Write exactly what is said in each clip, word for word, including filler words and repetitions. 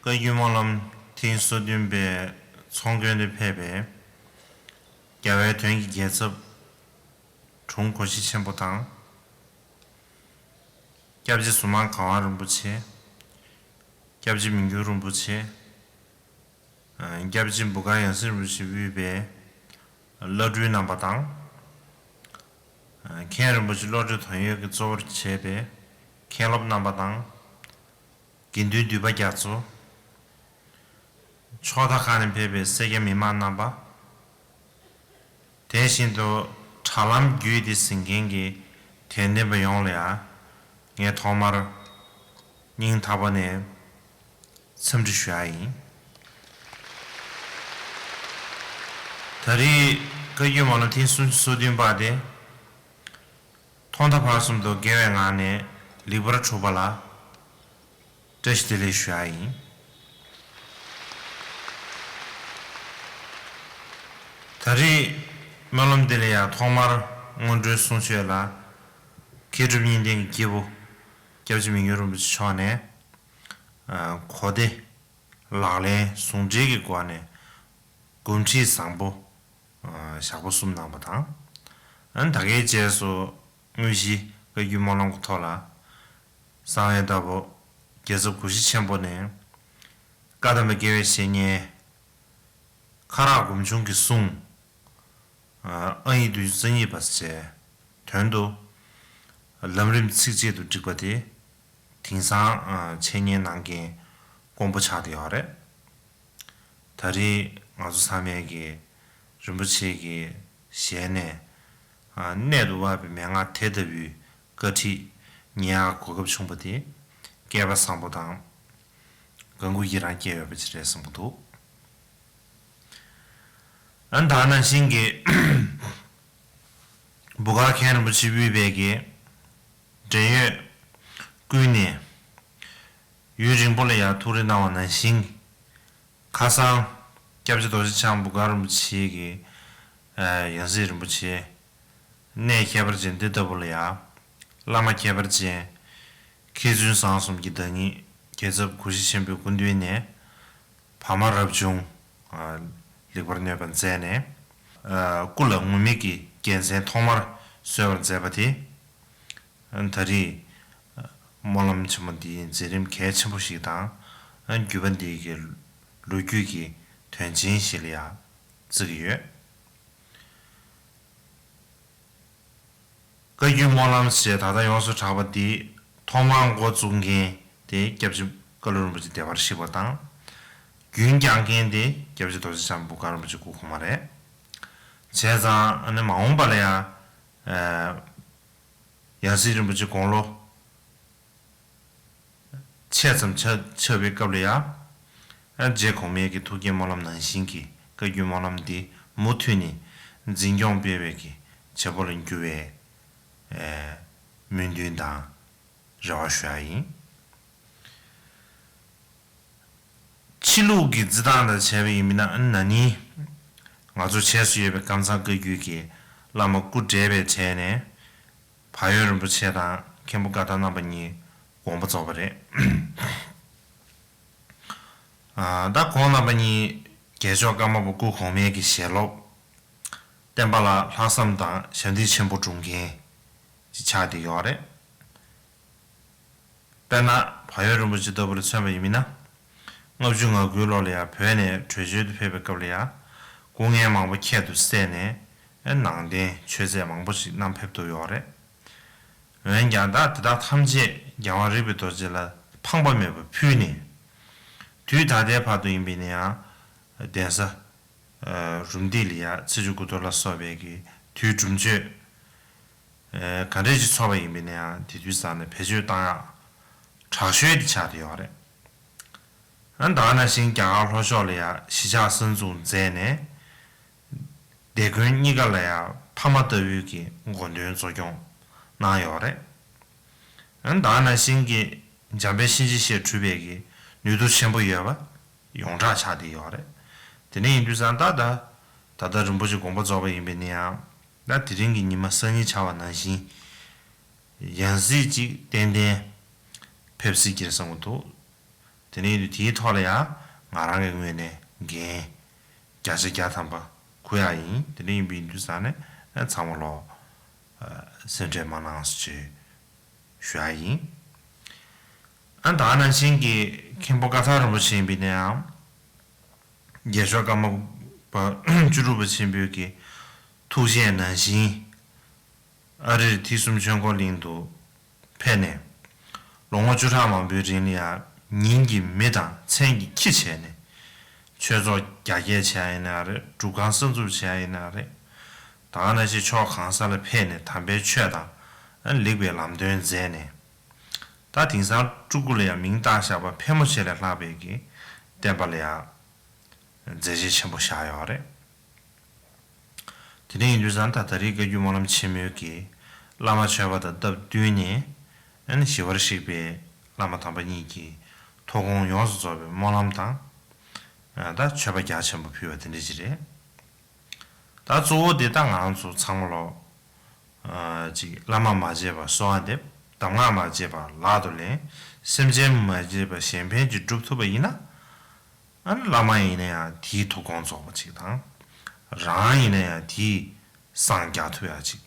བཀའ་བརྒྱུད་སྨོན་ལམ་ཐེངས་སོ་བདུན་པའི་ཚོགས་མགོན་དུ་ཕེབས་པའི་རྒྱལ་བའི་དོན་གྱི་རྒྱལ་ཚབ་དྲུང་གོ་ཤྲི་ཆེན་པོ་དང་། སྐྱབས་རྗེ་ཟུར་མང་གར་དབང་རིན་པོ་ཆེ། སྐྱབས་རྗེ་མི་འགྱུར་རིན་པོ་ཆེ། སྐྱབས་རྗེ་འབུམ་དཀར་ཡང་སྲིད་རིན་པོ་ཆེ་དབུས་པའི་བླ་སྤྲུལ་རྣམ་པ་དང་། མཁན་རིན་པོ་ཆེ་བློ་གྲོས་དོན་ཡོད་ཀྱིས་གཙོ་བོར་བྱས་པའི་མཁན་སློབ་རྣམ་པ་དང་། དགེ་འདུན་འདུས་པ་རྒྱ་མཚོ། ཕྱོགས་མཐའ་ཁག་ནས་ཕེབས་པའི་སེར་སྐྱ་མི་མང་རྣམ་པ། དེ་བཞིན་དུ་དྲ་ལམ་བརྒྱུད་དེ་གཟིགས་མཁན་གྱི་དད་ལྡན་པ་ཡོངས་ལ་ཡང་ངས་ཐོག་མར་སྙིང་ཐག་པ་ནས་འཚམས་འདྲི་ཞུ་ཡ་ཡིན། ད་རེས་བཀའ་བརྒྱུད་སྨོན་ལམ་ཐེངས་སོ་བདུན་པ་དེ། ཐོག་མཐའ་བར་གསུམ་དུ་དགེ་བའི་ངང་ནས་ལེགས་པར་གྲུབ་པ་ལ་བཀྲ་ཤིས་བདེ་ལེགས་ཞུ་ཡ་ཡིན། ད་རེས་སྨོན་ལམ་འདི་ལ་ཡང་ཐོག་མར་སྔོན་འགྲོའི་གསུང་ཆོས་ལ་མཁས་གྲུབ་གཉིས་ལྡན་གྱི་སྐྱེས་བུ་སྐྱབས་རྗེ་མི་འགྱུར་རིན་པོ་ཆེ་མཆོག་ནས་གོ་བདེ་ལག་ལེན་ཟུང་འབྲེལ་གྱི་སྒོ་ནས་གོམས་འདྲིས་བཟང་པོ་ཞག་པོ་གསུམ་གནང་བ་དང་། ཨ་ནི་ད་གའི་རྗེས་སུ་དངོས་གཞི་བཀའ་བརྒྱུད་སྨོན་ལམ་གྱི་ཐོག་ལ་གསང་བའི་བདག་པོ་རྒྱལ་ཚབ་གུ་ཤྲི་ཆེན་པོ་ནས་བཀའ་གདམས་པའི་དགེ་བའི་བཤེས་གཉེན་ཁ་རག་སྒོམ་བྱུང་གི་གསུང་ཨ་ཡིག་བདུན་ཅུ་རྩ་གཉིས་པ་བཅས་དོན་དུ་ལམ་རིམ་ཚིགས་བཅད་དུ་བསྒྲིགས་པ་དེ་དེང་སང་འཆད་ཉན་གནང་མཁན་དཀོན་པོ་ཆགས་བསྡད་ཡོད་རེད། ད་རེས་ང་ཚོ་ཚང་མས་ཀྱི་རིན་པོ་ཆེ་གི་ཞལ་ནས་གནད་དུ་བབས་པའི་མན་ངག་དེ་ལྟ་བུའི་བཀའ་ཁྲིད་ཉན་ཡག་གོ་སྐབས་བྱུང་བ་དེ་སྐལ་པ་བཟང་པོ་དང་གང་གུ་ཡི་རང་སྐྱེས་ཡོད་པ་ཅིག་རེད་བསམ་གྱི་འདུག་ཨ་ནི་ད་ག་ནང་བཞིན་གྱི་འབུམ་དཀར་མཁན་རིན་པོ་ཆེ་དབུས་པའི་གི་འབྲེལ་ཡོད་ཀུན་ནས་ཡུན་རིང་པོ་ལ་ཡང་ཐུགས་རེ་གནང་བ་ནང་བཞིན། ཁ་སང་སྐྱབས་རྗེ་རྡོ་རྗེ་འཆང་འབུམ་དཀར་རིན་པོ་ཆེ་གི་ཡང་སྲིད་རིན་པོ་ཆེ་གནས་ཁྱད་པར་ཅན་འདི་ལྟ་བུ་ལ་ཡང་བླ་མ་ཁྱད་པར་ཅན་མཁས་བཙུན་བཟང་གསུམ་གྱི་བདག་ཉིད་རྒྱལ་ཚབ་གུ་ཤྲི་ཆེན་པོའི་སྐུ་མདུན་ནས་བར་མ་རབ་བྱུང་ལེགས་པར་ནོད་པར་མཛད་ནས་སྐུ་ལ་ངུར་སྨྲིག་གི་རྒྱལ་མཚན་ཐོག་མར་གསོལ་བར་མཛད་པ་དེ། ད་རེས་སྨོན་ལམ་ཆེན་མོ་འདིའི་མཛད་རིམ་གལ་ཆེན་པོ་ཞིག་དང་བརྒྱུད་པ་འདིའི་གི་ལོ་རྒྱུས་ཀྱི་དོན་ཆེན་ཞིག་ལ་ཡང་བརྩི་གི་ཡོད། བཀའ་བརྒྱུད་སྨོན་ལམ་ཞེས་ད་ལྟ་ཡོངས་སུ་གྲགས་པ་འདི་ཐོག་མར་འགོ་བཙུགས་མཁན་དེ་སྐྱབས་རྗེ་ཀ་ལུ་རིན་པོ་ཆེ་བདེ་བར་གཤེགས་པ་དང་། རྒྱུན་བསྐྱངས་མཁན་དེ་སྐྱབས་རྗེ་རྡོ་རྗེ་འཆང་འབུམ་དཀར་རིན་པོ་ཆེ་སྐུ་གོང་མ་རེད། བྱས་ཙང་ཨ་ནི་མ་འོངས་པ་ལ་ཡང་། ཡང་སྲིད་རིན་པོ་ཆེ་དགུང་ལོ་ཆེ་ཙམ་ཆགས་ཆགས་པའི་སྐབས་ལ་ཡང་། རྗེ་གོང་མའི་གི་ཐུགས་བསྐྱེད་སྨོན་ལམ་ནང་བཞིན་གྱི་བཀའ་བརྒྱུད་སྨོན་ལམ་འདི་མུ་མཐུད་ནས་འཛིན་སྐྱོང་སྤེལ་བའི་གི་བྱེད་པོ་ལ་འགྱུར་བའི་སྨོན་འདུན་དང་རེ་བ་ཞུ་ཡ་ཡིན། ཕྱི་ལུགས་ཀྱི་རྩིས་སྟངས་དང་བྱས་པ་ཡིན་ན་ཨ་ནི་ན་ནིང་ང་ཚོ་བྱས་སུ་ཡོད་པའི་ཀམ་ཚང་བཀའ་བརྒྱུད་ཀྱི་བླ་མ་སྐུ་བགྲེས་པའི་གྲས་ནས་བག་ཡོད་རིན་པོ་ཆེ་དང་མཁན་པོ་ཀ་དག་རྣམ་པ་གཉིས་དགོངས་པ་རྫོགས་པ་རེད། ད་ཁོང་རྣམ་པ་གཉིས་རྒྱལ་མཆོག་ཀརྨ་པ་སྐུ་གོང་མའི་གི་ཞལ་སློབ་བསྟན་པ་ལ་ལྷག་བསམ་དང་ཞབས་འདེགས་ཆེན་པོ་སྒྲུབ་མཁན་ཅིག་ཆགས་བསྡད་ཡོད་རེད། དཔེར་ན་བག་ཡོད་རིན་པོ་ཆེ་ལྟ་བུ་ལ་མཚོན་པ་ཡིན་ན། ལྔ་བཅུ་ང་དགུའི་ལོ་ལ་ཡང་བོད་ནས་བྲོས་བྱོལ་དུ་ཕེབས་པའི་སྐབས་ལ་ཡང་སྐུ་ངལ་མང་པོ་ཁྱད་དུ་བསད་ནས་ནང་རྟེན་མཆོད་རྫས་མང་པོ་ཞིག་བསྣམས་ཕེབས་ཐུབ་ཡོད་རེད། འོན་ཀྱང་ད་དེ་དག་ཐམས་ཅད་རྒྱལ་དབང་རིག་པའི་རྡོ་རྗེ་ལ་ཕངས་པ་མེད་པར་ཕུལ་ནས། དུས་ད་ལྟའི་བར་དུ་ཡིན་པས་ན་ཡང་གདན་ས་རུམ་བཏེགས་ལ་ཡང་ཚེས་བཅུ་དགུ་ཐོག་ལ་སོགས་པའི་གི་དུས་སྒྲུབ་མཆོད། ག་འདྲས་ཅིག་ཚོགས་པ་ཡིན་པས་ན་ཡང་དེ་དུས་ཙམ་ནས་བེད་སྤྱོད་བཏང་ཡག་དྲག་ཤོས་དེ་ཆགས་བསྡད་ཡོད་རེད། ད་ག་ནང་བཞིན་རྒྱ་གར་ལྷོ་ཕྱོགས་ལ་ཡང་གཞིས་ཆགས་གསར་འཛུགས་མཛད་ནས། སྡེ་དགོན་གཉིས་ཀ་ལ་ཡང་ཕ་མ་ལྟ་བུའི་གི་དགོངས་དོན་གཙོ་སྐྱོང་གནང་ཡོད་རེད། ད་ག་ནང་བཞིན་གྱི་འཇམ་དཔལ་གཤིན་རྗེ་གཤེད་གྲུབ་པའི་གི་ནུས་མཐུ་ཆེན་པོ་ཡོད་པ། ཡོངས་གྲགས་ཆགས་བསྡད་ཡོད་རེད། དེ་འདྲ་ཡིན་དུས་ཙང་ད་ད་ད་ལྟ་རིན་པོ་ཆེ་དགོངས་པ་རྫོགས་པ་ཡིན་པས་ན་ཡང་ད་དེ་རིང་གི་ཉི་མ་སང་ཉིན་ཆགས་པ་ནང་བཞིན་ཡང་སྲིད་ཅིག་ཏན་ཏན་ཕེབས་སྲིད་ཀྱི་རེད་བསམ་གྱི་འདུག་དེ་ནས་དེའི་ཐོག་ལ་ཡང་ང་རང་གི་ངོས་ནས་འགན་བརྒྱ་ཆ་བརྒྱ་ཐམ་པ་འཁུར་ཡག་ཡིན། དེ་འདྲ་ཡིན་པ་ཡིན་དུས་ཙང་ནས་ཚང་མ་ལོ་སེམས་ཁྲལ་མ་གནང་ཟེར་ཞུ་ཡག་ཡིན། ཨ་ད་ག་ནང་བཞིན་གྱི་མཁན་པོ་ཀ་ཐག་རིན་པོ་ཆེ་ཡིན་པ་ཡིན་ན་ཡང་། རྒྱལ་མཆོག་ཀརྨ་པ་བཅུ་དྲུག་པ་ཆེན་པོའི་གི་ཐུགས་བཞེད་ནང་བཞིན། ཨ་རིར་དེ་གསུམ་ཆོས་འཁོར་གླིང་དུ་ཕེབས་ནས། ལོ་ངོ་བཅུ་ཕྲག་མང་པོའི་རིང་ལ་ཡང་ཉིན་གྱི་མེ་དང་མཚན་གྱི་ཁྱི་བྱས་ནས། ཆོས་ཚོགས་རྒྱ་སྐྱེད་བྱས་ཡིན་ན་རེད། སྒྲུབ་ཁང་གསར་འཛུགས་བྱས་ཡིན་ན་རེད། ད་ག་ནང་བཞིན་ཕྱོགས་གང་ས་ལ་ཕེབས་ནས་དམ་པའི་ཆོས་དང་ལེགས་པའི་ལམ་སྟོན་མཛད་ནས། ད་དེང་སང་སྤྲུལ་སྐུ་ལ་ཡང་མིང་བཏགས་བཞག་པ་ཕལ་མོ་ཆེ་ལས་ལྷག་པའི་གི་བསྟན་པ་ལ་ཡང་མཛད་རྗེས་ཆེན་པོ་བཞག་ཡོད་རེད། དེ་འདྲ་ཡིན་དུས་ཙང་ད་ད་རེས་བཀའ་བརྒྱུད་སྨོན་ལམ་ཆེན་མོའི་གི་བླ་མ་མཆོད་པ་དང་སྟབས་བསྟུན་ནས། ཨ་ནི་ཞི་བར་གཤེགས་པའི་བླ་མ་དམ་པ་གཉིས་ཀྱི་ཐུགས་དགོངས་ཡོངས་སུ་རྫོགས་པའི་སྨོན་ལམ་དང་། ད་མཆོད་པ་རྒྱ་ཆེན་པོ་ཕུལ་བ་དེ་འདྲ་ཅིག་རེད། ད་གཙོ་བོ་དེ་ད་ང་རང་ཚོ་ཚང་མ་ལོ། ཅིག་བླ་མ་མ་བརྗེད་པར་གསོལ་བ་འདེབས། གདམས་ངག་མ་བརྗེད་པར་ལག་ཏུ་ལེན། སེམས་ཅན་མ་བརྗེད་པར་གཞན་ཕན་ཅིག་སྒྲུབ་ཐུབ་པ་ཡིན་ན། ཨ་ནི་བླ་མ་ཡིན་ན་ཡང་དེའི་ཐུགས་དགོངས་རྫོགས་པ་ཅིག་དང་། རང་ཡིན་ན་ཡང་དེའི་སངས་རྒྱ་ཐུབ་ཡག་ཅིག།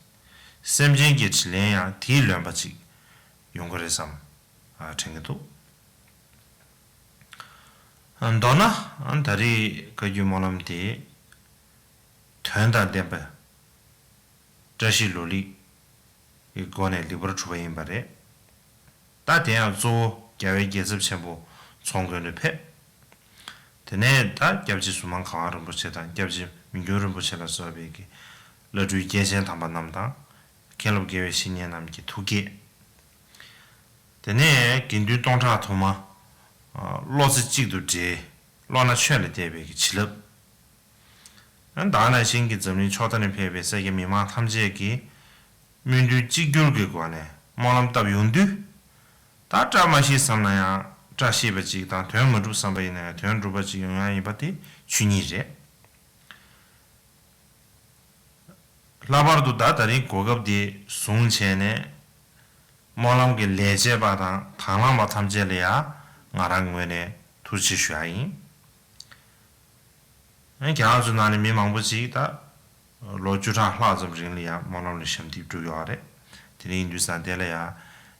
སེམས་ཅན་གྱི་དྲིན་ལན་ཡང་དེའི་ལོན་པ་ཅིག་ཡོང་གི་རེད་བསམ། ཨ་དྲན་གྱི་འདུག། མདོར་ན་ད་རེས་བཀའ་བརྒྱུད་སྨོན་ལམ་དེ་དོན་དང་ལྡན་པ། བཀྲ་ཤིས་ལོ་ལེགས་ཀྱི་སྒོ་ནས་ལེགས་པར་གྲུབ་པ་ཡིན་པ་རེད། ད་དེ་ཡང་གཙོ་བོ་རྒྱལ་བའི་རྒྱལ་ཚབ་ཆེན་པོ་ཚོགས་མགོན་དུ་ཕེབས། དེ་ནས་ད་སྐྱབས་རྗེ་ཟུར་མང་གར་དབང་རིན་པོ་ཆེ་དང་། སྐྱབས་རྗེ་མི་འགྱུར་རིན་པོ་ཆེ་ལ་སོགས་པའི་གི་བླ་སྤྲུལ་སྐྱེས་ཆེན་དམ་པ་རྣམས་དང་། མཁན་སློབ་དགེ་བའི་བཤེས་གཉེན་རྣམས་ཀྱི་ཐུགས་བསྐྱེད། དེ་ནས་དགེ་འདུན་སྟོང་ཕྲག་དུ་མ། བློ་རྩེ་གཅིག་ཏུ་འདྲེས། བློ་སྣ་ཆོས་ལ་གཏད་པའི་གི་བྱིན་རླབས། ད་ག་ནང་བཞིན་གྱི་འཛམ་གླིང་ཕྱོགས་མཐའ་ནས་ཕེབས་པའི་སེར་སྐྱ་མི་མང་ཐམས་ཅད་ཀྱིས་སྨོན་འདུན་གཅིག་གྱུར་གྱི་སྒོ་ནས་སྨོན་ལམ་བཏབ་ཡོང་དུས། ད་བཀྲ་མ་ཤིས་བསམ་ན་ཡང་བཀྲ་ཤིས་པ་ཅིག་དང་། དོན་མ་འགྲུབ་བསམ་པ་ཡིན་ན་ཡང་དོན་འགྲུབ་པ་ཅིག་ཡོང་ཡག་ཡིན་པ་དེ་ཆོས་ཉིད་རེད། ལྷག་པར་དུ་ད་ད་རིང་གོ་སྐབས་འདི་བཟུང་བྱས་ནས། སྨོན་ལམ་གྱི་ལས་བྱེད་པ་དང་དང་བླངས་པ་ཐམས་ཅད་ལ་ཡང་ང་རང་ངོས་ནས་ཐུགས་རྗེ་ཆེ་ཞུ་ཡག་ཡིན། ཨ་ནི་ཁྱེད་རང་ཚོའི་ནང་ནས་མི་མང་པོ་ཅིག་ད་ལོ་བཅུ་ཕྲག་ལྷག་ཙམ་རིང་ལ་ཡང་སྨོན་ལམ་ལ་ཞབས་འདེགས་བསྒྲུབས་ཡོད་རེད། དེ་འདྲ་ཡིན་དུས་ཙང་དེ་ལ་ཡང་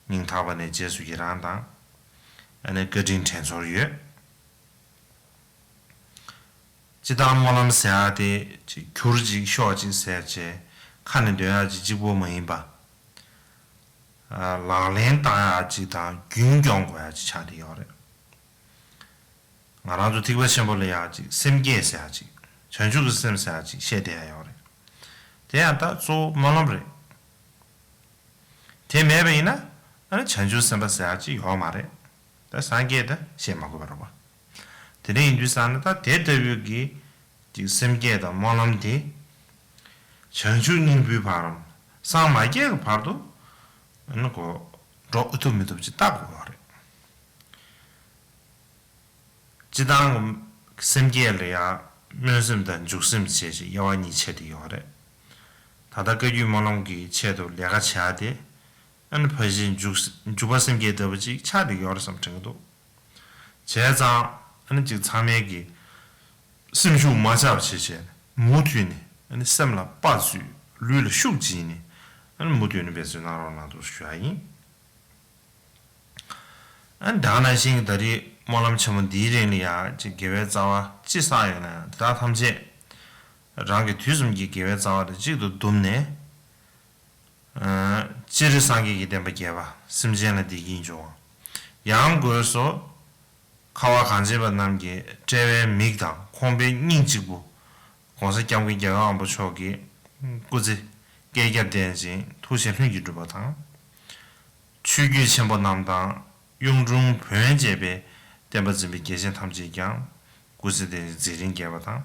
སྙིང་ཐག་པ་ནས་རྗེས་སུ་ཡི་རང་དང་། ཨ་ནི་བཀའ་དྲིན་དྲན་ཚོར་ཡོད། སྤྱིར་བཏང་སྨོན་ལམ་ཟེར་ཡག་དེ་ཅིག་གྱུར་ཅིག་ཤོག་ཅིག་ཟེར་བྱས་ཁ་ནས་འདོན་ཡག་ཅིག་གཅིག་པོ་མ་ཡིན་པ། ལག་ལེན་བསྟར་ཡག་ཅིག་དང་རྒྱུན་སྐྱོང་དགོས་ཡག་ཅིག་ཆགས་བསྡད་ཡོད་རེད། ང་རང་ཚོ་ཐེག་པ་ཆེན་པོ་ལ་ཡག་ཅིག་སེམས་བསྐྱེད་ཟེར་ཡག་ཅིག། བྱང་ཆུབ་ཀྱི་སེམས་ཟེར་ཡག་ཅིག་བཤད་བསྡད་ཡག་ཡོད་རེད། དེ་ཡང་ད་གཙོ་བོ་སྨོན་ལམ་རེད། དེ་མེད་པ་ཡིན་ན་ཨ་ནི་བྱང་ཆུབ་སེམས་དཔའ་ཟེར་ཡག་ཅིག་ཡོད་མ་རེད། ད་སངས་རྒྱས་ད་བཤད་མ་དགོས་པ་རེད་པ། དེ་འདྲ་ཡིན་དུས་ཙང་ནས་ད་དེ་ལྟ་བུའི་གི་ཅིག་སེམས་བསྐྱེད་དང་སྨོན་ལམ་དེ་བྱང་ཆུབ་སྙིང་པོའི་བར་སངས་མ་རྒྱས་ཀྱི་བར་དུ་ཨ་ནི་གོ་འགྲོ་ཨུ་ཐུབ་མི་ཐུབ་ཅིག་བལྟ་དགོས་པ་རེད། སྤྱིར་བཏང་གི་སེམས་བསྐྱེད་ལ་ཡང་སྨོན་སེམས་དང་འཇུག་སེམས་བྱས་ཤིང་དབྱེ་བ་གཉིས་ཕྱེ་བསྡད་ཡོད་རེད། ད་ལྟ་བཀའ་བརྒྱུད་སྨོན་ལམ་གྱི་ཆེད་དུ་ལས་ཀ་བྱེད་ཡ་དེ་ཨ་ནི་ཕལ་ཆེར་འཇུག་འཇུག་པ་སེམས་བསྐྱེད་ལྟ་བུ་ཅིག་ཆགས་བསྡད་ཡོད་རེད་བསམ་དྲན་གྱི་འདུག། བྱས་ཙང་ཨ་ནི་ཅིག་ཚང་མས་ཀྱི་སེམས་ཤུགས་མ་ཆག་པ་བྱས་བྱས་མུ་མཐུད་ནས་ཨ་ནི་སེམས་ལ་དཔའ་བཙུགས། ལུས་ལ་ཤུགས་སྦྱིན་ནས་ཨ་ནི་མུ་མཐུད་ནས་འབད་བརྩོན་གནང་རོགས་གནང་དུ་ཞུ་ཡ་ཡིན། ཨ་ནི་ད་ག་ནང་བཞིན་ད་རེས་སྨོན་ལམ་ཆེན་མོ་འདིའི་རིང་ལ་ཡང་ཅིག་དགེ་བའི་རྩ་བ་ཅི་བསགས་ཡོད་ན་ཡང་དེ་དག་ཐམས་ཅད་རང་གི་དུས་གསུམ་གྱི་དགེ་བའི་རྩ་བ་དང་གཅིག་ཏུ་བསྡོམས་ནས། ཨ་སྤྱིར་སངས་རྒྱས་ཀྱི་བསྟན་པ་རྒྱས་པ། སེམས་ཅན་ལ་བདེ་སྐྱིད་འབྱུང་བ། ཡང་སྒོས་སུ་ཁ་བ་གངས་ཅན་པ་རྣམས་ཀྱི་དཔྲལ་བའི་མིག་དང་ཁོང་པའི་སྙིང་གཅིག་པུ། ༸གོང་ས་༸སྐྱབས་མགོན་རྒྱལ་བ་དབང་པོ་མཆོག་གི་སྐུ་ཚེ་བསྐལ་བརྒྱར་བརྟན་ཅིང་ཐུགས་བཞེད་ལྷུན་གྱིས་འགྲུབ་པ་དང་། ཆོས་བརྒྱུད་ཆེན་པོ་རྣམས་དང་གཡུང་དྲུང་བོན་བཅས་པའི་བསྟན་པ་འཛིན་པའི་རྒྱལ་ཆེན་ཐམས་ཅད་ཀྱང་སྐུ་ཚེ་བརྟན་ཅིང་མཛད་རིམ་རྒྱས་པ་དང་།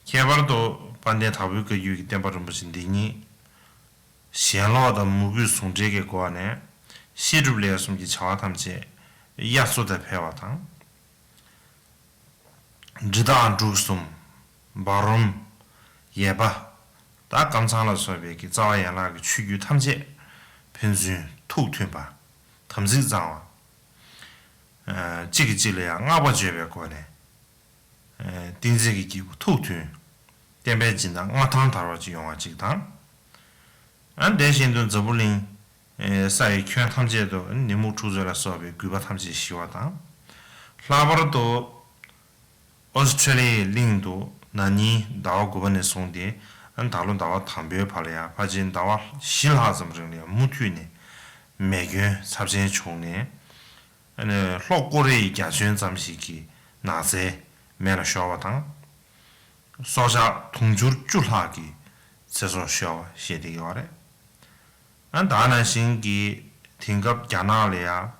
ཁྱད་པར་དུ་དཔལ་ལྡན་དྭགས་པོའི་བཀའ་བརྒྱུད་ཀྱི་བསྟན་པ་རིན་པོ་ཆེ་འདི་ཉིད་ཞེན་ལོག་དང་མོས་གུས་ཟུང་འབྲེལ་གྱི་སྒོ་ནས་བཤད་སྒྲུབ་ལས་གསུམ་གྱི་བྱ་བ་ཐམས་ཅད་དབྱར་མཚོ་ལྟར་འཕེལ་བ་དང་། འབྲི་སྟག་འབྲུག་གསུམ། འབའ་རོམ། ཡེར་པ། དང་ཀམ་ཚང་ལ་སོགས་པའི་གི་རྩ་བ་ཡན་ལག་གི་ཆོས་བརྒྱུད་ཐམས་ཅད་ཕན་ཚུན་ཐུགས་མཐུན་པ། དམ་ཚིག་གཙང་བ། གཅིག་གིས་གཅིག་ལ་ཡང་བསྔགས་པ་བརྗོད་པའི་སྒོ་ནས། ཏིང་འཛིན་གྱི་སྐྱེས་བུ་ཐུགས་མཐུན། བསྟན་པའི་སྦྱིན་བདག་མངའ་ཐང་དར་བ་ཅིག་ཡོང་བ་ཅིག་དང་། ཨ་དེ་བཞིན་དུ་འཛམ་བུ་གླིང་ས་ཡི་ཁྱོན་ཐམས་ཅད་དུ་ནད་མུག་འཁྲུག་རྩོད་ལ་སོགས་པའི་རྒུད་པ་ཐམས་ཅད་ཞི་བ་དང་། ལྷག་པར་དུ་ཨོ་སི་ཁྲེ་ལི་ཡའི་གླིང་དུ་ན་ནིང་ཟླ་བ་དགུ་པ་ནས་བཟུང་སྟེ་ད་ལོ་ཟླ་བ་དང་པོའི་བར་ལ་ཡང་ཕལ་ཆེར་ཟླ་བ་བཞི་ལྷག་ཙམ་རིང་ལ་ཡང་མུ་མཐུད་ནས་མེ་སྐྱོན་ཚབས་ཆེན་བྱུང་ནས། ལྷོ་ཀོ་རི་ཡའི་རྒྱ་ཁྱོན་ཙམ་ཞིག་གི་ནགས་ཚལ་མེ་ལ་ཤོར་བ་དང་། སྲོག་ཆགས་དུང་ཕྱུར་བཅུ་ལྷག་གི་ཚེ་སྲོག་ཤོར་བ་བཤད་བསྡད་ཡོད་རེད། ཨ་ད་ནང་བཞིན་གྱི་དེང་སྐབས་རྒྱ་ནག་ལ་ཡང་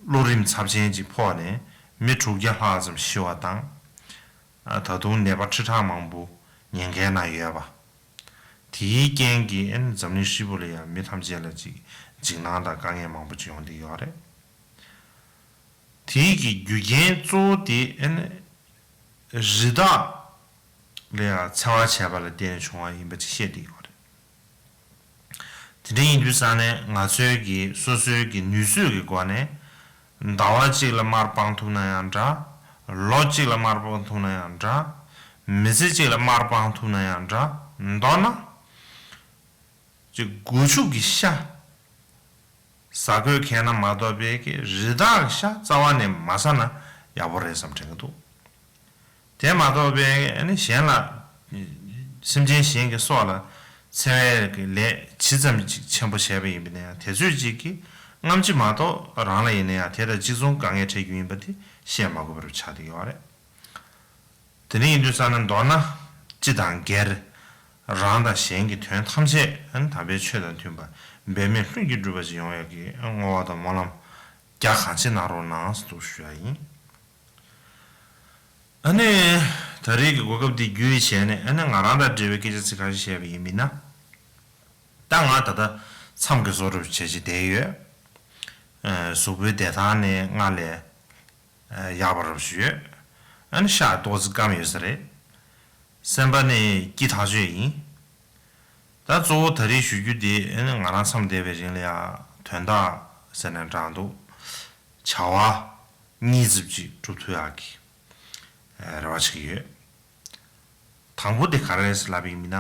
གློ་རིམས་ཚབས་ཆེན་ཅིག་ཕོག་ནས་མི་དྲུག་བརྒྱ་ལྷག་ཙམ་ཤི་བ་དང་། ཨ་ད་དུང་ནད་པ་ཁྲི་ཕྲག་མང་པོ་ཉེན་ཁའི་ནང་ཡོད་པ། དེའི་རྐྱེན་གྱིས་ཨ་ནི་འཛམ་གླིང་ཧྲིལ་པོ་ལ་ཡང་མི་ཐམས་ཅད་ལ་ཅིག་འཇིགས་སྣང་དང་དཀའ་ངལ་མང་པོ་ཅིག་ཡོང་བསྡད་ཡོད་རེད། དེའི་གི་རྒྱུ་རྐྱེན་གཙོ་བོ་དེ་ཨ་ནི་རི་དྭགས་ལ་ཡང་འཚེ་བ་བྱས་པ་ལ་བརྟེན་ནས་བྱུང་བ་ཡིན་པ་ཅིག་བཤད་བསྡད་ཡོད་རེད། དེ་འདྲ་ཡིན་དུས་ཙང་ནས་ང་ཚོའི་གི་སོ་སོའི་གི་ནུས་ཚོད་ཀྱི་སྒོ་ནས་ཟླ་བ་གཅིག་ལ་དམར་སྤང་ཐུབ་ན་ཡང་འདྲ། ལོ་གཅིག་ལ་དམར་སྤང་ཐུབ་ན་ཡང་འདྲ། མི་ཚེ་གཅིག་ལ་དམར་སྤང་ཐུབ་ན་ཡང་འདྲ། མདོར་ན། ཅིག་སྒོ་ཕྱུགས་ཀྱི་ཤ་ཟ་དགོས་མཁན་ན་མ་གཏོགས་པའི་གི་རི་དྭགས་ཀྱི་ཤ་རྩ་བ་ནས་མ་ཟ་ན་ཡག་པོ་རེད་བསམ་དྲན་གྱི་འདུག་དེ་མ་གཏོགས་པའི་ཨ་ནི་གཞན་ལ། སེམས་ཅན་གཞན་གྱི་སྲོག་ལ་འཚེ་བའི་གི་ལས་ཇི་ཙམ་ཅིག་ཆེན་པོ་བྱས་པ་ཡིན་པ་ན་ཡང་དེ་ཚོད་ཅིག་གིས་རྔམ་བརྗིད་མ་གཏོགས་རང་ལ་ཡིན་ན་ཡང་དེ་དང་གཅིག་མཚུངས་དཀའ་ངལ་འཕྲད་རྒྱུ་ཡིན་པ་དེ་བཤད་མ་དགོས་པ་རུ་ཆགས་བསྡད་ཡོད་རེད། དེ་འདྲ་ཡིན་དུས་ཙང་ན་མདོར་ན་སྤྱི་དང་སྒེར། རང་དང་གཞན་གྱི་དོན་ཐམས་ཅད་ཨ་ནི་དམ་པའི་ཆོས་དང་མཐུན་པ་འབད་མེད་ལྷུན་གྱིས་གྲུབ་པ་ཞིག་ཡོང་ཡག་གི་བསྔོ་བ་དང་སྨོན་ལམ་རྒྱ་གང་ཆེ་གནང་རོགས་གནང་ཟེར་འདུག་ཞུ་ཡ་ཡིན། ཨ་ནི། ད་རེས་ཀྱི་གོ་སྐབས་འདི་བརྒྱུད་བྱས་ནས་ཨ་ནི་ང་རང་དང་འབྲེལ་བའི་སྐད་ཆ་ཚིག་ཁ་ཤས་བཤད་པ་ཡིན་མིན་ན། ད་ང་ད་ལྟ་མཚམས་ཀྱི་བཟོ་འདྲ་བྱས་བྱས་བསྡད་ཡོད། ཨ་གཟུགས་པོའི་བདེ་ཐང་ནི་སྔར་ལས་ཨ་ཡག་པ་འདྲ་བོ་ཞིག་ཡོད། ཨ་ནི་ཤ་ཏོག་ཙམ་སྐམ་ཡོད་ས་རེད། སེམས་པ་ནི་སྐྱིད་ཐག་ཆོད་ཡིན། ད་གཙོ་བོ་ད་རེས་ཞུ་རྒྱུ་དེ་ཨ་ནི་ང་རང་མཚམས་བསྡད་པའི་རིང་ལ་ཡང་དོན་དག་ཟེར་ནས་འདྲ་འདུག་བྱ་བ་གཉིས་ཙམ་ཅིག་སྒྲུབ་ཐུབ་ཡག་གི་རེ་བ་བྱེད་ཀྱི་ཡོད། དང་པོ་དེ་ག་རེ་རེད་ལབ་པ་ཡིན་ན།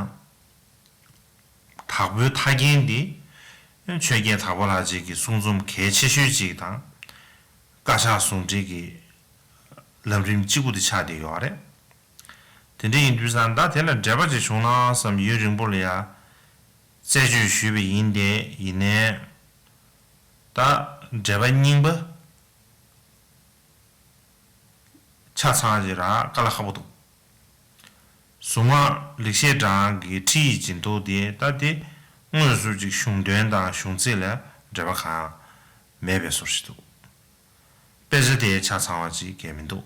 དྭགས་པོའི་ཐར་རྒྱན་འདི་ཆོས་རྒྱལ་དྭགས་པོ་ལྷ་རྗེ་གི་གསུང་རྩོམ་གལ་ཆེ་ཤོས་ཅིག་དང་། བཀའ་ཕྱག་ཟུང་འབྲེལ་གྱི་ལམ་རིམ་གཅིག་པུ་དེ་ཆགས་བསྡད་ཡོད་རེད། དེ་འདྲ་ཡིན་དུས་ཙང་ད་དེ་ལ་འགྲེལ་པ་ཅིག་བྱུང་ན་བསམ་ཡུན་རིང་པོ་ལ་ཡ་རྩད་གཅོད་ཞུས་པ་ཡིན་ཏེ་ཡིན་ནའི། ད་འགྲེལ་པ་རྙིང་པ་ཆ་ཚང་ཅིག་རག་དཀའ་ལས་ཁག་པོ་འདུག་གཟུངས་སྔགས་ལེགས་བཤད་སྦྲང་གི་ཁྲིད་ཡིག་སྦྱིན་ཐོག་དེ་ད་དེ་དངོས་སུ་ཅིག་གཞུང་དོན་དང་གཞུང་ཚིག་ལ་འགྲེལ་པ་གང་ཡང་མེད་པའི་བཟོ་ཞིག་འདུག་དཔེ་ཆ་དེ་ཆ་ཚང་བ་ཅིག་གས་མི་འདུག་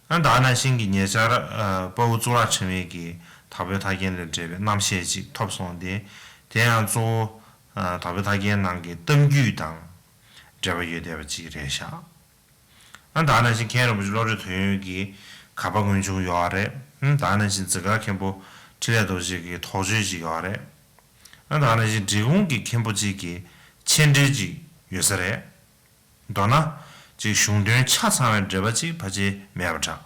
ཨ་ད་ནང་བཞིན་གྱི་ཉེ་ཆར་དཔའ་བོ་གཙུག་ལག་ཕྲེང་བའི་གི་དྭགས་པོའི་ཐར་རྒྱན་དང་འབྲེལ་བའི་རྣམ་བཤད་ཅིག་ཐོབ་སོང་སྟེ། དེ་ཡང་གཙོ་བོ་དྭགས་པོའི་ཐར་རྒྱན་ནང་གི་གཏམ་རྒྱུད་དང་འབྲེལ་བ་ཡོད་བསྡད་པ་ཅིག་རེད་ཤག་ཨ་ད་ནང་བཞིན་མཁན་རིན་པོ་ཆེ་བློ་གྲོས་དོན་ཡོད་ཀྱི་ག་པ་མངོན་ཆུང་ཡོད་རེད། ཨ་ད་ནང་བཞིན་འཛི་སྒར་མཁན་པོ་འཕྲིན་ལས་རྡོ་རྗེ་གི་དོགས་གཅོད་ཅིག་ཡོད་རེད། ཨ་ད་ནང་བཞིན་འབྲི་གུང་གི་མཁན་པོ་གཅིག་གི་མཆན་འགྲེལ་ཅིག་ཡོད་ས་རེད། མདོར་ན། ཅིག་གཞུང་དོན་ཆ་ཚང་བའི་འགྲེལ་པ་ཅིག་ཕལ་ཆེར་མེད་པ་འདྲ།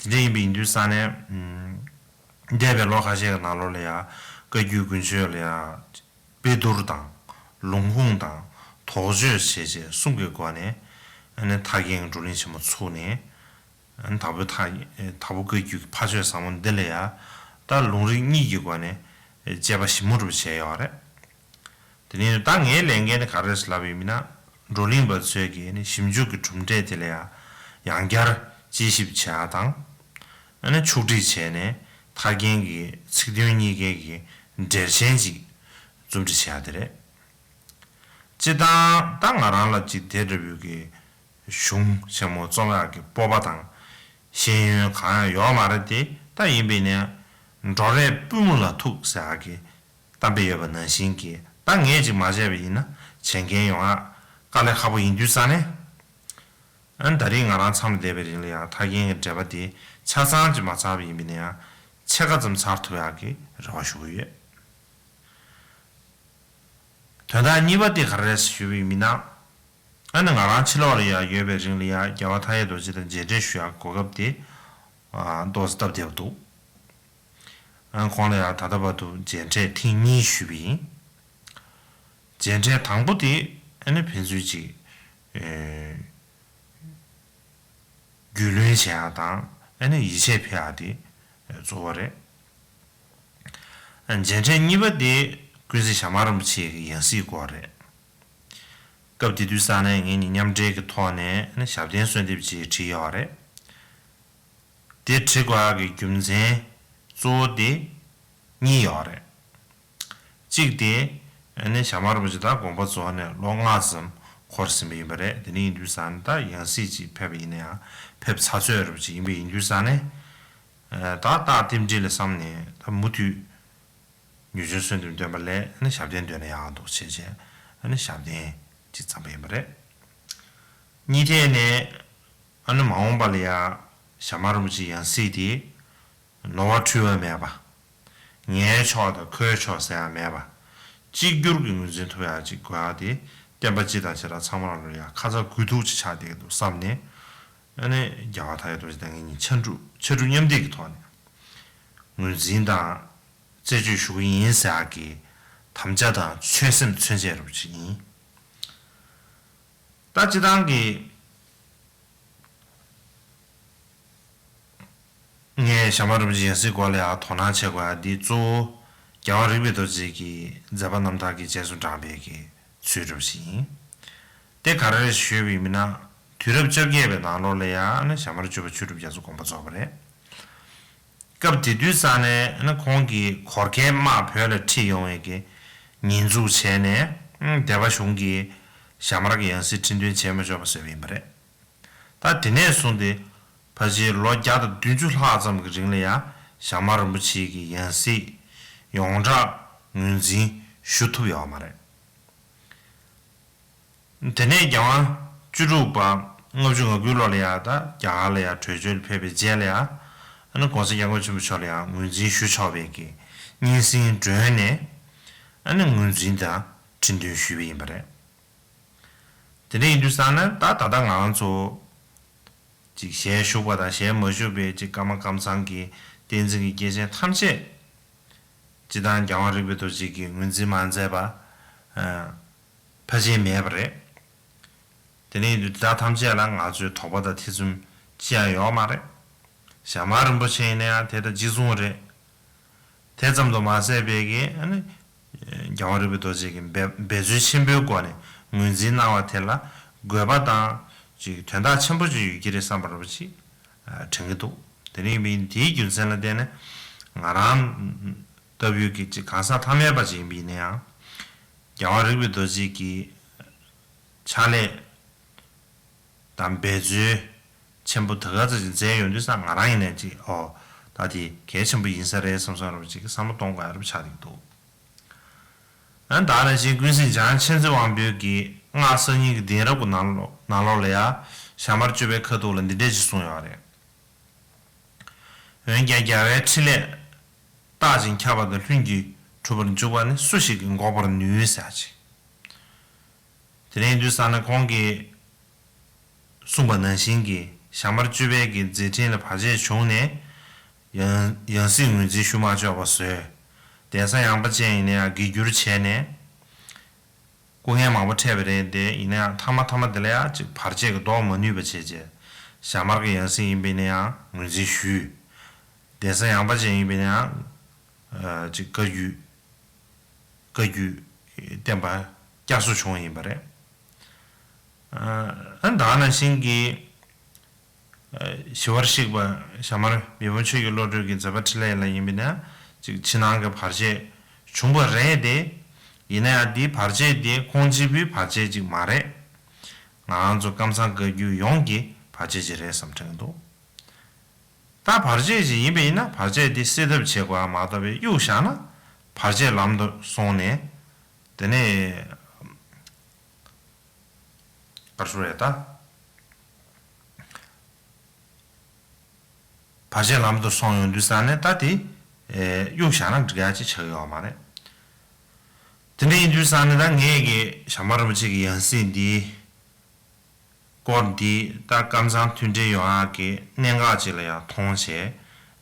དེ་འདྲ་ཡིན་པ་ཡིན་དུས་ཙང་ནས། འདས་པའི་ལོ་ཁ་ཤས་ཀྱི་ནང་ལོགས་ལ་ཡང་བཀའ་བརྒྱུད་དགུན་ཆོས་ལ་ཡང་། དཔེ་བསྡུར་དང་། ལུང་ཁུངས་དང་། དོགས་གཅོད་བྱས་རྗེས་གསུང་གི་སྒོ་ནས། ཨ་ནི་ཐར་རྒྱན་གྱི་བགྲོ་གླེང་ཆེན་མོ་ཚུགས་ནས། ཨ་ནི་དྭགས་པོའི་ཐ་དྭགས་པོ་བཀའ་བརྒྱུད་ཀྱི་ཕ་ཆོས་ཟབ་མོ་འདི་ལ་ཡང་། ད་ལུང་རིགས་གཉིས་ཀྱི་སྒོ་ནས། དཔྱད་པ་ཞིབ་མོ་རུ་བྱས་ཡོད་རེད། དེ་ནས་ད་ངའི་ལས་འགན་དེ་ག་རེ་རེད་ལབ་ཡིན་མིན་ན། བགྲོ་གླེང་པ་ཚོས་ཀྱིས་ནི་ཞིབ་འཇུག་གི་གྲུབ་འབྲས་དེ་ལ་ཡང་ཡང་བསྐྱར་དཔྱད་ཞིབ་བྱེད་ཡག་དང་། ཨ་ནི་ཕྱོགས་སྒྲིག་བྱས་ནས་ཐར་རྒྱན་གྱི་ཚིག་དོན་གཉིས་ཀའི་གི་འགྲེལ་ཆེན་ཅིག་རྩོམ་སྒྲིག་བྱེད་ཡག་དེ་རེད། སྤྱིར་བཏང་ད་ང་རང་ལ་ཅིག་དེ་འདྲ་བོའི་གི་གཞུང་ཆེན་མོ་རྩོམ་ཡག་གི་སྤོབས་པ་དང་ཤེས་ཡོན་གང་ཡང་ཡོད་མ་རེད་དེ། ད་ཡིན་པས་ནས་འགྲོ་རས་པུས་མོ་ལ་ཐུག་ཟེར་ཡག་གི་གཏམ་དཔེ་ཡོད་པ་ནང་བཞིན་གྱི། ད་ངས་ཅིག་མ་བྱས་པ་ཡིན་ན་བྱེད་མཁན་ཡོང་ཡག་དཀའ་ལས་ཁག་པོ་ཡིན་དུས་ཙང་ནས། ཨ་ནི་ད་རེས་ང་རང་མཚམས་ལ་བསྡད་པའི་རིང་ལ་ཡང་ཐར་རྒྱན་གྱི་འགྲེལ་པ་དེ་ཆ་ཚང་ཅིག་མ་ཚར་བ་ཡིན་པ་ཡིན་ན་ཡང་ཕྱེད་ཀ་ཙམ་ཚར་ཐུབ་ཡག་གི་རེ་བ་ཞུ་གི་ཡོད། དོན་དག་གཉིས་པ་དེ་ག་རེ་རེད་ཞུས་པ་ཡིན་མིན་ན། ཨ་ནི་ང་རང་ཕྱི་ལོགས་ལ་ཡང་ཡོད་པའི་རིང་ལ་ཡང་རྒྱལ་བ་མཐའ་ཡས་རྡོ་རྗེ་དང་མཇལ་འཕྲད་ཞུ་ཡག་གོ་སྐབས་དེ་ཨ་ཏོག་ཙམ་སྟབས་བདེ་པོ་འདུག་ཨ་ཁོང་ལ་ཡང་ད་ལྟ་བར་དུ་མཇལ་འཕྲད་ཐེངས་གཉིས་ཞུས་པ་ཡིན། མཇལ་འཕྲད་དང་པོ་དེ་ཨ་ནི་ཕན་ཚུན་གཅིག་ཨེ་རྒྱུས་ལོན་བྱེད་ཡག་དང་ཨ་ནི་ཡིད་ཆེས་འཕེལ་ཡག་དེ་གཙོ་བོ་རེད། མཇལ་འཕྲད་གཉིས་པ་དེ་ཀུན་གཟིགས་ཞྭ་དམར་རིན་པོ་ཆེ་གི་ཡང་སྲིད་སྐོར་རེད། སྐབས་དེ་དུས་ས་ནས་ངེད་གཉིས་མཉམ་འབྲེལ་གྱི་ཐོག་ནས་ཨ་ནི་ཞབས་བརྟན་གསོལ་འདེབས་ཅིག་བྲིས་ཡོད་རེད། དེ་བྲིས་དགོས་ཡག་གི་རྒྱུ་མཚན་གཙོ་བོ་དེ་གཉིས་ཡོད་རེད། གཅིག་དེ་ཨ་ནི་ཞྭ་དམར་རིན་པོ་ཆེ་ད་དགོངས་པ་རྫོགས་ནས་ལོ་ལྔ་ཙམ་འཁོར་ཟིན་པ་ཡིན་པ་རེད། དེ་ནས་ཡིན་དུས་ཙང་ད་ཡང་སྲིད་ཅིག་ཕེབས་པ་ཡིན་ན་ཡང་ཕེབས་ཚར་ཚོད་རབ་ཅིག་ཡིན་པ་ཡིན་དུས་ཙང་ནས་ད་རྟགས་རྟེན་འབྲེལ་ལ་བསམ་ནས་ད་མུ་མཐུད་ཉེས་ཅན་གསོལ་འདེབས་འདོན་པ་ལས་ཨ་ནི་ཞབས་བརྟན་འདོན་ན་ཡག་འདུག་བྱས་བྱས་ཨ་ནི་ཞབས་བརྟན་ཅིག་བརྩམས་པ་ཡིན་པ་རེད། གཉིས་ཐད་ནས་ཨ་ནི་མ་འོངས་པ་ལ་ཡང་ཞྭ་དམར་རིན་པོ་ཆེ་ཡང་སྲིད་དེ་ནོར་བ་འཁྲུལ་བ་མེད་པ། ངའི་ཕྱོགས་དང་ཁོའི་ཕྱོགས་ཟེར་ཡག་མེད་པ། གཅིག་གྱུར་གྱི་ངོས་འཛིན་ཐུབ་ཡག་ཅིག་དགོས་ཡག་དེ་བསྟན་པ་སྤྱི་དང་བྱེ་བྲག་ཚང་མ་ལ་ཡང་ཁ་ཚ་དགོས་གཏུགས་ཅིག་ཆགས་བསྡད་ཀྱི་འདུག་བསམ་ནས། ཨ་ནི་རྒྱལ་བ་མཐའ་ཡས་རྡོ་རྗེ་དང་ངེད་གཉིས་ཕྱར་གྲུ་ཕྱར་གྲུ་མཉམ་འདེགས་ཀྱི་ཐོག་ནས་ངོས་འཛིན་དང་རྩད་གཅོད་ཞུ་གི་ཡིན་ཟེར་ཡག་གི་དམ་བཅའ་དང་ཆོད་སེམས་མཚོན་བྱེད་རུ་ཅིག་ཡིན། ད་སྤྱི་བཏང་གི་ངས་ཞྭ་དམར་རིན་པོ་ཆེ་ཡང་སྲིད་སྐོར་ལ་ཡང་དོ་སྣང་བྱེད་དགོས་ཡག་འདི་གཙོ་བོ་རྒྱལ་བ་རིག་པའི་རྡོ་རྗེ་གི་མཛད་པ་རྣམ་ཐར་གྱི་རྗེས་སུ་འབྲངས་པའི་གི་ཚུལ་འདྲ་ཞིག་ཡིན། དེ་ག་རེ་ཞུས་པ་ཡིན་ན། དུས་རབས་བཅོ་བརྒྱད་པའི་ནང་ལོགས་ལ་ཡང་ཞྭ་དམར་བཅུ་པ་ཆོས་གྲུབ་རྒྱ་མཚོ་དགོངས་པ་རྫོགས་པ་རེད། སྐབས་དེ་དུས་ཙང་ནས་ཁོང་གིས་གོར་ཁའི་དམག་བོད་ལ་ཁྲིད་ཡོང་བའི་གི་ཉེས་འཛུགས་བྱས་ནས་སྡེ་པ་གཞུང་གིས་ཞྭ་དམར་གྱི་ཡང་སྲིད་ཁྲི་འདོན་བྱེད་མི་ཆོག་པ་བཟོས་པ་ཡིན་པ་རེད། ད་དེ་ནས་བཟུང་སྟེ་ཕལ་ཆེར་ལོ་བརྒྱ་དང་བདུན་ཅུ་ལྷག་ཙམ་གྱི་རིང་ལ་ཡང་ཞྭ་དམར་རིན་པོ་ཆེ་གི་ཡང་སྲིད་ཡོངས་གྲགས་ངོས་འཛིན་ཞུ་ཐུབ་ཡོད་མ་རེད། དེ་ནས་རྒྱལ་དབང་བཅུ་དྲུག་པ་ལྔ་བཅུ་ང་དགུའི་ལོ་ལ་ཡང་ད་རྒྱ་གར་ལ་ཡང་བྲོས་བྱོལ་ཕེབས་པའི་རྗེས་ལ་ཡང་ཨ་ནི་༸གོང་ས་༸སྐྱབས་མགོན་ཆེན་པོ་མཆོག་ལ་ཡང་ངོས་འཛིན་ཞུ་ཆོག་པའི་གི་སྙན་སེང་བསྒྲོན་ནས་ཨ་ནི་ངོས་འཛིན་དང་ཁྲི་འདོན་ཞུས་པ་ཡིན་པ་རེད། དེ་འདྲ་ཡིན་དུས་ཙང་ན་ད་ད་ལྟ་ང་རང་ཚོ་ཅིག་ཞལ་བཞུགས་པ་དང་ཞལ་མ་བཞུགས་པའི་ཅིག་ཀརྨ་ཀཾ་ཚང་གི་བསྟན་འཛིན་གྱི་སྐྱེས་ཆེན་ཐམས་ཅད་སྤྱི་བཏང་རྒྱལ་དབང་རིག་པའི་རྡོ་རྗེ་གིས་ངོས་འཛིན་མ་མཛད་པ་ཕལ་ཆེར་མེད་པ་རེད། དེ་ནས་ཡིན་དུས་དེ་དག་ཐམས་ཅད་ལ་ང་ཚོས་དོགས་པ་དང་ཐེ་ཚོམ་ཅི་ཡང་ཡོད་མ་རེད། ཞྭ་དམར་རིན་པོ་ཆེ་ཡིན་ན་ཡང་དེ་དང་གཅིག་མཚུངས་རེད། དེ་ཙམ་དུ་མ་ཟད་པའི་གི་ཨ་ནི་རྒྱལ་བ་རིན་པོ་ཆེ་གི་འབད་འབད་རྩོལ་ཆེན་པོའི་སྒོ་ནས་ངོས་འཛིན་གནང་བ་དེ་ལ་དགོས་པ་དང་ཅིག་དོན་དག་ཆེན་པོ་ཅིག་ཡོད་ཀྱི་རེད་བསམ་པ་རུ་ཅིག་དྲན་གྱི་འདུག་དེ་ནས་ཡིན་པའི་དེའི་རྒྱུ་མཚན་ལ་བརྟེན་ནས་ང་རང་ལྟ་བུའི་གི་ཅིག་གང་ཟག་ཐ་མལ་པ་ཅིག་ཡིན་པ་ཡིན་ན་ཡང་རྒྱལ་བ་རིན་པོ་ཆེ་གི་ཕྱག་ལས་དང་འབད་རྩོལ་ཆེན་པོ་ད་ག་ཚོད་ཅིག་མཛད་ཡོང་དུས་ཙང་ང་རང་ཡིན་ནའི་ཅིག་ཨོ་ད་དེ་གལ་ཆེན་པོ་ཡིན་ས་རེད་བསམ་བསམ་རུ་ཅིག་བསམ་བློ་གཏོང་དགོས་ཡ་རུ་ཆགས་ཀྱི་འདུག་ཨ་ད་ནང་བཞིན་ཀུན་གཟིགས་འཇམ་དབྱངས་མཁྱེན་བརྩེ་དབང་པོའི་གི་སྔགས་གསར་རྙིང་གི་གདན་རབས་ཀྱི་ནང་ལོགས་ནང་ལོགས་ལ་ཡ་ཞྭ་དམར་བཅུ་པའི་ཁ་ཐུག་ལ་འདི་འདྲས་ཅིག་གསུངས་ཡོད་རེད། འོན་ཀྱང་རྒྱལ་བའི་ཕྲིན་ལས་བརྟག་ཅིང་ཁྱབ་པ་དང་ལྷུན་གྱིས་གྲུབ་པར་འཇུག་པ་ནི་སུ་ཞིག་གིས་འགོག་པར་ནུས་ཟེར་ཅིག་དེ་ནས་ཡིན་དུས་ཙང་ནས་ཁོང་གིས་གསུངས་པ་ནང་བཞིན་གྱི་ཞྭ་དམར་བཅུ་པའི་གི་མཛད་འཕྲིན་ལ་བར་ཆད་བྱུང་ནས་ཡང་ཡང་སྲིད་ངོས་འཛིན་ཞུ་མ་ཆོག་པ་བཟོས། གདན་ས་ཡངས་པ་ཅན་ཡིན་ན་ཡང་དགེ་བསྒྱུར་བྱས་ནས་སྐུ་ངལ་མང་པོ་འཕྲད་པ་རེད་དེ། ཡིན་ན་ཡང་མཐའ་མ་མཐའ་མ་དེ་ལ་ཡང་ཅིག་བར་ཆད་ཀྱིས་ལྡོག་མ་ནུས་པ་བྱས་རྗེས་ཞྭ་དམར་གྱི་ཡང་སྲིད་ཡིན་པ་ཡིན་ན་ཡང་ངོས་འཛིན་ཞུས། གདན་ས་ཡངས་པ་ཅན་ཡིན་པ་ཡིན་ན་ཡང་ཅིག་བཀའ་བརྒྱུད་བཀའ་བརྒྱུད་བསྟན་པ་བསྐྱར་གསོ་བྱུང་བ་ཡིན་པ་རེད། ཨ་ད་ནང་བཞིན་གྱི་ཞི་བར་གཤེགས་པ་ཞྭ་དམར་མི་ཕམ་ཆོས་ཀྱི་བློ་གྲོས་ཀྱི་མཛད་པ་འཕྲིན་ལས་ལ་ཡིན་པ་ན་ཅིག་ཕྱི་ནང་གི་བར་ཆད་བྱུང་བ་རེད་དེ། ཡིན་ན་ཡང་འདིའི་བར་ཆད་དེ་ཁོང་གཅིག་པུའི་བར་ཆད་ཅིག་མ་རེད། ང་རང་ཚོ་ཀམ་ཚང་བཀའ་བརྒྱུད་ཡོངས་ཀྱི་བར་ཆད་ཅིག་རེད་བསམ་དྲན་གྱི་འདུག་ད་བར་ཆད་ཅིག་ཡིན་པ་ཡིན་ན་བར་ཆད་དེ་སེལ་ཐབས་བྱེད་དགོས་མ་གཏོགས་པའི་གཡུག་བཞག་ན་བར་ཆད་ལམ་དུ་སོང་ནས་དེ་ནས་ག་རེ་ཞུ་རེད་ད། བར་ཆད་ལམ་དུ་སོང་ཡོང་དུས་ཙང་ནས་ད་དེ་གཡུག་བཞག་ན་འགྲིག་ཡ་ཅིག་ཆགས་ཡོད་མ་རེད། དེ་འདྲ་ཡིན་དུས་ཙང་ནས་ད་ངས་ཀྱི་ཞྭ་དམར་རིན་པོ་ཆེ་གི་ཡང་སྲིད་འདི་ སྐོར་འདི་ད་ཀམ་ཚང་མཐུན་འབྲེལ་ཡོང་ཡག་གི་གནད་འགག་ཅིག་ལ་ཡང་མཐོང་བྱས་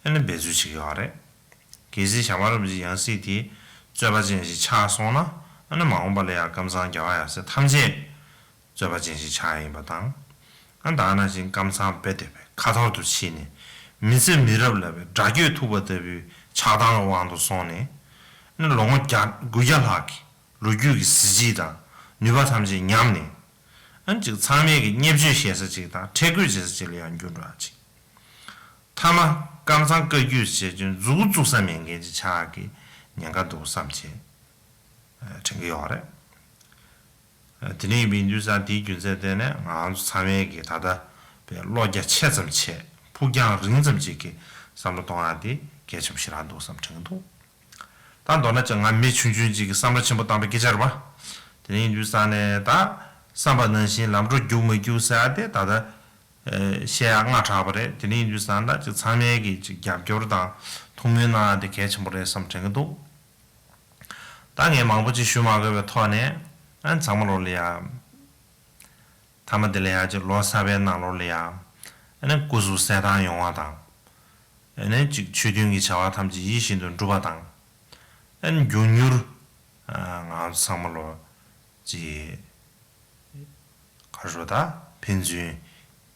ཨ་ནི་འབད་རྩོལ་བྱེད་ཀྱི་ཡོད་རེད། གལ་སྲིད་ཞྭ་དམར་རིན་པོ་ཆེའི་ཡང་སྲིད་དེ་རྩོད་པ་ཅན་ཞིག་ཆགས་སོང་ན་ཨ་ནི་མ་འོངས་པ་ལ་ཡང་ཀམ་ཚང་རྒྱལ་བ་ཡབ་སྲས་ཐམས་ཅད་རྩོད་པ་ཅན་ཞིག་ཆགས་ཡིན་པ་དང་། ཨ་ད་ག་ནང་བཞིན་ཀམ་ཚང་རྦད་དེ་བའི་ཁ་ཐོར་དུ་ཕྱིན་ནས་མི་ཚེ་མི་རབས་ལ་བའི་དགྲ་བསྐྱོད་ཐུབ་པ་ལྟ་བུའི་ཆགས་སྡང་གི་དབང་དུ་སོང་ནས་ཨ་ནི་ལོ་ངོ་བརྒྱ་དགུ་བརྒྱ་ལྷག་གི་ལོ་རྒྱུས་ཀྱི་གཟི་བརྗིད་དང་ནུས་པ་ཐམས་ཅད་ཉམས་ནས། ཨ་ནི་ཅིག་ཚང་མས་ཀྱི་བརྙས་བཅོས་བྱེད་ས་ཅིག་དང་ཁྲལ་རྒོལ་བྱེད་ས་ཅིག་ལ་ཡང་འགྱུར་འགྲོ་ཡ་ཅིག་མཐའ་མ་ཀམ་ཚང་བཀའ་བརྒྱུད་ཅེས་ཀྱི་མཛུབ་གུ་བཙུགས་ས་མེད་མཁན་ཅིག་ཆགས་ཀྱི་ཉེན་ཁ་འདུག་བསམ་བྱས་དྲན་གྱི་ཡོད་རེད། དེ་ནས་ཡིན་པའི་དུས་ཙང་དེའི་རྒྱུ་མཚན་བརྟེན་ནས་ང་ཚོ་ཚང་མས་ཀྱི་ད་ལྟ་བའི་བློ་རྒྱ་ཆེ་ཙམ་བྱས་ཕུགས་རྒྱང་རིང་ཙམ་ཅིག་གི་བསམ་བློ་གཏོང་ཡ་དེ་གལ་ཆེན་པོ་ཞེ་དྲག་འདུག་བསམ་དྲན་གྱི་འདུག་ད་མདོར་ན་ཅིག་ང་མི་ཆུང་ཆུང་ཅིག་གིས་བསམ་བློ་ཆེན་པོ་བཏང་པའི་སྐད་ཆ་རེད་པ། དེ་ནས་ཡིན་དུས་ཙང་ནས་ད་བསམ་པ་ནང་བཞིན་ལམ་འགྲོ་རྒྱུག་མ་རྒྱུག་ཟེར་ཡ་དེ་ད་ལྟ་བཤད་ཡ་སྔ་དྲགས་པ་རེད། དེ་ནས་ཡིན་དུས་ཙང་ད་ཅིག་ཚང་མས་ཀྱི་ཅིག་རྒྱབ་སྐྱོར་དང་ཐུགས་སྨོན་གནང་ཡ་དེ་གལ་ཆེན་པོ་རེད་བསམ་དྲན་གྱི་འདུག་ད་ངས་མང་པོ་ཅིག་ཞུ་མ་དགོས་པའི་ཐོག་ནས་ཨ་ཚང་མ་ལོ་ལ་ཡ། མཐའ་མ་དེ་ལ་ཡང་ཅིག་ལོ་གསར་པའི་ནང་ལོགས་ལ་ཡང་ཨ་ནི་སྐུ་གཟུགས་གསལ་ཐང་ཡོང་བ་དང་། ཨ་ནི་ཅིག་ཆོས་མཐུན་གྱི་བྱ་བ་ཐམས་ཅད་ཡིད་བཞིན་དུ་འགྲུབ་པ་དང་། ཨ་ནི་མགྱོགས་མྱུར་ང་ཚོ་ཚང་མ་ལོ་ཅིག་ག་རེ་ཟེར་ད་ཕན་ཚུན་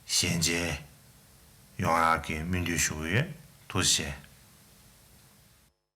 ཞལ་མཇལ་ཡོང་ཡག་གི་སྨོན་འདུན་ཞུ་གི་ཡོད། ཐུགས་རྗེ་ཆེ།